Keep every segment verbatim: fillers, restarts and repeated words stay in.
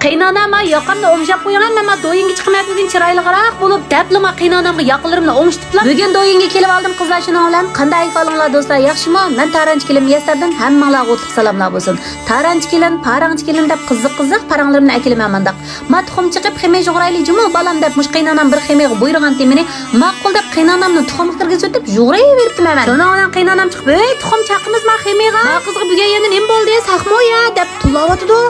قېيىنئانا، ما ياقامنى ئوڭشاپ قويۇڭ، مەن ما دويىنغا چىقىمەن بۈگۈن چىرايلىقراق بولۇپ، دەپلا ما قېيىنئانامغا ياقىلىرىمنى ئوڭشىتىپلا بۈگۈن دويىنغا كېلىۋالدىم قىزلار. شۇنىڭ بىلەن قانداق ئەھۋالىڭلار دوستلار، ياخشىمۇ؟ مەن تارانچى كېلىن مىيەسەردىن ھەممىڭلارغا ئوتلۇق سالاملار بولسۇن. تارانچى كېلىن، پاراڭچى كېلىن دەپ قىزىق قىزىق پاراڭلىرىمنى ئەكېلىمەن مانداق. ما تۇخۇم چېقىپ خېمىر يۇغۇرايلى جۇمۇ بالام دەپ مۇشۇ قېيىنئانام بىر خېمىرغا بۇيرۇغان تېمىنى ماقۇل دەپ قېيىنئانامنى تۇخۇمغا كىرگۈزۈۋېتىپ يۇغۇرۇۋېرىپتىمەن مەن. شۇنىڭ بىلەن قېيىنئانام چىقىپ، ھۆي تۇخۇم چاقىمىز ما خېمىرغا، ما قىزغا بۈگۈن يەنە نېمە بولدى، ساقمۇ يا دەپ تىللاۋاتىدۇ.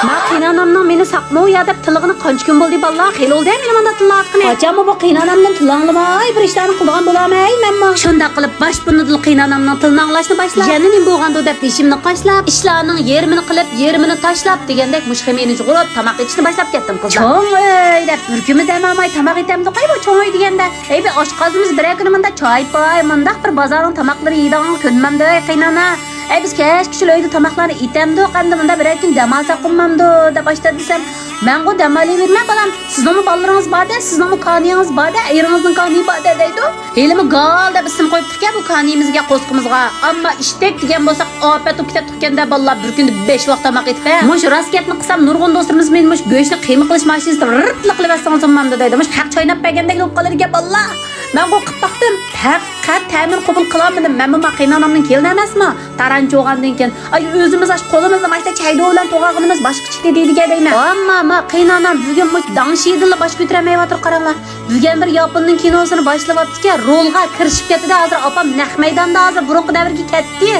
ما قېيىنئانامنىڭ مېنى ساقمۇ يا دەپ تىللىغىنى قانچە كۈن بولدى بالىلار؟ خېلى بولدى مېنى مانداق تىللاۋاتقىنى. قاچانمۇ بۇ قېيىنئانام بىلەن تىللاڭلىماي بىر ئىشلارنى قىلىدىغان بولامەن مەنمۇ. شۇنداق قىلىپ باش بۇرنىدىلا قېيىنئانامنىڭ تىلىنى ئاڭلاشنى باشلاپ، يەنە نېمە بولغاندۇ دەپ بېشىمنى قاشلاپ، ئىشلارنىڭ يېرىمىنى قىلىپ، يېرىمىنى تاشلاپ دېگەندەك مۇشۇ خېمىرنى يۇغۇرۇپ تاماق ئېتىشنى باشلاپ كەتتىم قىزلار. چوڭ ئۆي دەپ بىر كۈنمۇ دەم ئالماي تاماق ئېتەمدۇقاي بۇ چوڭ ئۆي دېگەندە. ئەي بىر ئاشقازىنىمىز بىرەر كۈنى مۇنداق چاي پاي، مۇنداق بىر بازارنىڭ تاماقلىرى يەيدىغانغا كۆنمەمدۇ ئەي قېيىنئانا. ئەي بىز كەچكىچە ئۆيدە تاماقلارنى ئېتەمدۇق، ئەمدى مۇنداق بىرەر كۈن دەم ئالساق بولمامدۇ دەپ ئاشتان دېسەم، مەنغۇ دەم ئالىۋېرىمەن بالام، سىزنىڭمۇ بالىلىرىڭىز بار-دە، سىزنىڭمۇ كانىيىڭىز بار-دە، ئېرىڭىزنىڭ كانىيى بار-دە دەيدۇ. ھېلىمۇ گال دەپ ئىسىم قويۇپتىكەن بۇ كانىيىمىزگە، قوسىقىمىزغا. ئەمما ئىشتەك دېگەن بولساق ئاپەت بولۇپ كېتەتتۇقكەن-دە بالىلار، بىر كۈندە بەش ۋاق تاماق ئېتىپ ھە. مۇشۇ راست گەپنى قىلسام نۇرغۇن دوستلىرىمىز مېنى مۇشۇ گۆشنى قىيما قىلىش ماشىنىسىدا رىپلا قىلىۋەتسىڭىز بولمامدۇ دەيدۇ. مۇشۇ خەق چايناپ بەرگەندەك بولۇپ قالىدىكەن بالىلار. مەنغۇ قىلىپ باقتىم، پەقەت تەمىنى قوبۇل قىلالمىدىم. مەنمۇ ما قېيىنئانامنىڭ كېلىنى ئەمەسمۇ؟ تارانچى بولغاندىن كېيىن، ئاي، ئۆزىمىز ئاشۇ قولىمىزنى ماشتا چەيدۇ بىلەن توغرىغىنىمىز باشقا چىقتى دەيدىكەن دەيمەن. ئەمما ما قېيىنئانام بۈگۈن مۇشۇ داڭشىدىنلا باش كۆتۈرەلمەيۋاتىدۇ قاراڭلار. بۈگۈن بىر ياپوننىڭ كىنوسىنى باشلاۋاپتىكەن، رولغا كىرىشىپ كەتتى-دە، ھازىر ئاپام نەق مەيداندا، ھازىر بۇرۇنقى دەۋرگە كەتتى.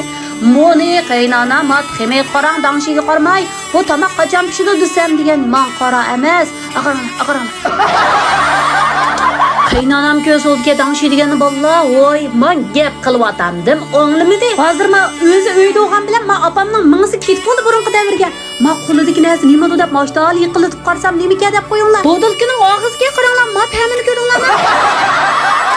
مۇنى قېيىنئانا، ما خېمىرغا قاراڭ، داڭشىگە قارىماي، بۇ تاماق قاچان پىشىدۇ دېسەم دېگەن، ماڭا قارا ئەمەس. ئاغرىڭلار، ئاغرىڭلار. قېيىنئانام كۆز ئالدىكەن داڭشى دېگەننى بالىلار، ۋوي، مەن گەپ قىلىۋاتامدىم، ئاڭلىمىدى. ھازىر ما ئۆزى ئۆيدە بولغان بىلەن ما ئاپامنىڭ مېڭىسى كېتىپ بولدى بۇرۇنقى دەۋرگە. ما قولىدىكى نەرسە نېمىدۇ دەپ ماشتال يېقىلىتىپ قارىسام نېمىكەن دەپ قويۇڭلار. بودۇلكىنىڭ ئاغزىكەن قاراڭلار، ما پەمىنى كۆردۈڭلارمۇ؟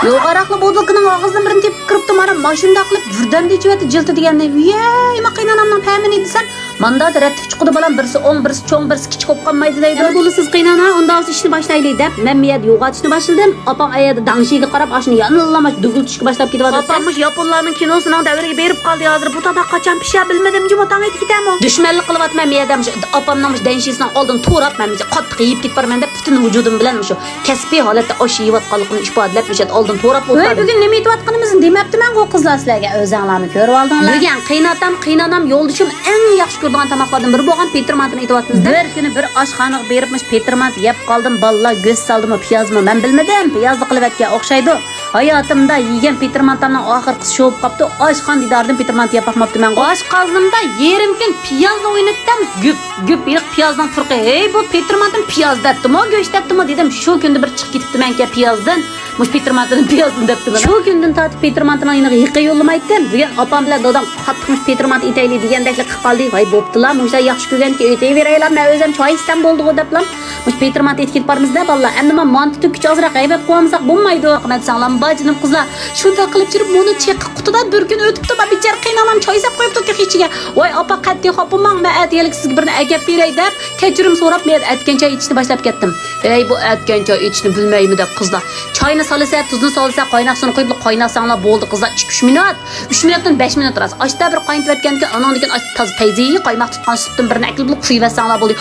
يوغاراقلا بودۇلكىنىڭ ئاغزىدىن بىرنى تېپىپ كىرىپتۇ، مانا ماشۇنداق قىلىپ بىردەمدە ئىچىۋەتتى جىلتە دېگەننى. ۋىيەي، ما قېيىنئانامنىڭ پەمىنى دېسەم، ماندادا رەتتىك چىقىدۇ بالام، بىرسى ئوڭ، بىرسى چوڭ، بىرسى كىچىك بولۇپ قالمايدۇ دەيدۇ. ئەمدى بولىسىز قېيىنئانا، ئۇنداق بولسا ئىشنى باشلايلى دەپ، مەن مىيەدە يوغىنىشنى باشلىدىم. ئاپام ئەيەردە داڭشىگە قاراپ، ئاشۇنى يەنىلا ماش دۈگۈلتۈشكە باشلاپ كېتىۋاتىدۇ. ئاپام مۇشۇ ياپونلارنىڭ كىنوسىنىڭ دەۋرىگە بېرىپ قالدى، ھازىر بۇ تاماق قاچان پىشار بىلمىدىم جۇمۇ، تاڭ ئېتىپ كېتەمۇ. دۈشمەنلىك قىلىۋاتىمەن مىيەدە، مۇشۇ ئاپامنىڭ مۇشۇ دەڭشىسىنىڭ ئالدىنى توراپ، مەن مۇشۇ قاتتىق يېيىپ كېتىپ بارىمەن دەپ، پۈتۈن ۋۇجۇدۇم بىلەن مۇشۇ كەسپىي ھالەتتە ئاش يەۋاتقانلىقىنى ئىپادىلەپ، مۇشۇ يەردە ئالدىن توراپ ئولتۇردۇم. بۈگۈن نېمە ئېتىۋاتقىنىمىزنى دېمەپتىمەنغۇ قىزلار سىلەرگە، ئۆزەڭلارمۇ كۆرۈۋالدىڭلار. بۈگۈن قېيىنئاتام، قېيىنئانام، يولدىشىم ئەڭ ياخشى كۆرىدىغان تاماقلاردىن بىرى بولغان پېتىر مانتىنى ئېتىۋاتىمىز-دە. بىر كۈنى بىر ئاشخانىغا بېرىپ، مۇشۇ پېتىر مانتا يەپ قالدىم، بالىلار گۆش سالدىمۇ، پىيازمۇ، مەن بىلمىدىم، پىيازلا قىلىۋەتكەن ئوخشايدۇ. ھاياتىمدا يېگەن پېتىر مانتامنىڭ ئاخىرقىسى شۇ بولۇپ قاپتۇ. ئاشخانا دىدارىدىن پېتىر مانتا يەپ باقماپتىمەنغۇ. ئاشقازىنىمدا يېرىم كۈن پىيازنى ئوينىتىپ، گۈپ، گۈپ ھېلىقى پىيازنىڭ پۇرىقى. ھېي، بۇ پېتىر مانتىنى پىياز دەپتىمۇ، گۆش دەپتىمۇ دېدىم. شۇ كۈندە بىر چىقىپ كېتىپتىمەنكەن پىيازدىن. مۇشۇ پېتىر مانتىنى پىيازدىن دەپتىمەن. شۇ كۈندىن تارتىپ پېتىر مانتىنىڭ يېنىغا يېقىن يوللىمايتتىم. بۈگۈن ئاپام بىلەن دادام قاتتىق مۇشۇ پېتىر مانتا ئېتەيلى دېگەندەكلا قىلىپ قالدى. ۋاي، بوپتۇلا، مۇشۇلار ياخشى كۆرگەنكى ئېتىۋېرەيلا، مەن ئۆزۈم چاي ئىچسەم بولدىغۇ دەپلا. مۇشۇ پېتىر مانتا ئېتىپ كېتىپ بارىمىز-دە، بالىلار. ئەمدى مانا مانتا تۈگكىچە ئازراق غەيۋەت قىلىۋالمىساق بولمايدۇ. قىممەت ساڭلام بار جېنىم قىزلار. شۇنداق قىلىپ جۈرۈپ مۇنۇ چېقىق قۇتىدا بىر كۈن ئۆتۈپتۇ، بار بىچارە قېيىنئانام چاي سەپ قويۇپتۇ تېخى ئىچىگە. ۋاي ئاپا، قەتئىي خاپا بولماڭ، مەن ئەتىگەنلىك سىزگە بىرنى ئەكەپ بېرەي دەپ، كەچۈرۈم سوراپ، مەن ئەتكەن چاي ئېتىشنى باشلاپ كەتتىم. ئەي، بۇ ئەتكەن چاي ئېتىشنى بىلمەيمۇ دەپ قىزلار. چاينى سالىسە، تۇزنى سالىسە، قايناق سۇنى قۇيۇپلا قايناتساڭلار بولدى قىزلار، ئىككى ئۈچ مىنۇت. ئۈچ مىنۇتتىن بەش مىنۇت راست. ئاشتا بىر قاينىتىۋەتكەندىن كېيىن، ئانىڭدىن كېيىن ئاشتا تازا پەيزى قايماق تۇتقان سۈتتىن بىرنى ئەكېلىپلا قۇيۇۋەتسەڭلار بولدى.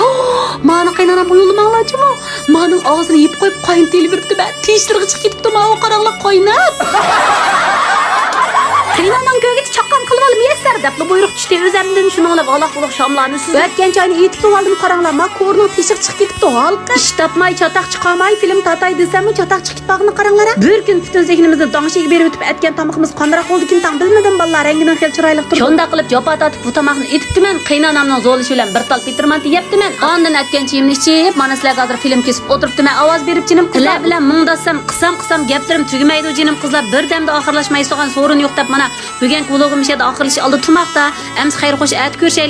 مانا قېيىنئانامغا يوللىماڭلارچىمۇ. مانىڭ ئاغزىنى يېپىپ قويۇپ قاينىتىۋېرىپتىمەن. تىشلىرىغا چىقىپ كېتىپتۇ ماۋۇ، قاراڭلار، قايناپ. قېيىنئانام كۆرگىچە چاققان قىلىۋال مىيەسسەر دەپلا بۇيرۇق چۈشتى ئۆزەمدىن. شۇنىڭ بىلەن ۋالاق-ۋۇلۇق شاملارنى سۈزۈپ، ئۆتكەن چاينى ئېتىپلا ئالدىم، قاراڭلار، ما كورىنىڭ تېشىغا چىقىپ كېتىپتۇ ھالقىپ. ئىش تاپماي چاتاق چىقارماي فىلىم تارتاي دېسەممۇ چاتاق چىقىپ بارغىنى قاراڭلار. بىر كۈن پۈتۈن زېھنىمىزنى داڭشىگە بېرىۋېتىپ ئەتكەن تامىقىمىز قانداق بولدىكىن تاڭ بىلمىدىم بالىلار، رەڭگىنىڭ خېلى چىرايلىق تۇرىدۇ. شۇنداق قىلىپ جاپا تارتىپ بۇ تاماقنى ئېتىپتىمەن، قېيىنئانامنىڭ زورلىشى بىلەن بىر تال پېتىر مانتا يەپتىمەن. ئاندىن ئەتكەن چېيىمنى ئىچىپ، مانا سىلەرگە ھازىر فىلىم كېسىپ ئولتۇرۇپتىمەن، ئاۋاز بېرىپ جېنىم قىزلار. سىلەر بىلەن مۇڭداشسام، قىسام-قىسام گەپلىرىم تۈگىمەيدۇ جېنىم قىزلار، بىردەمدە ئاخىرلاشمايدىغان سورۇن يوق دەپ مانا بۈگۈنكى ۋلوگىم مۇشۇ يەردە ئاخىرلىشىش ئالدىدا تۇرماقتا. ئەمسە خەير خوش، ئەتە كۆرۈشەيلى.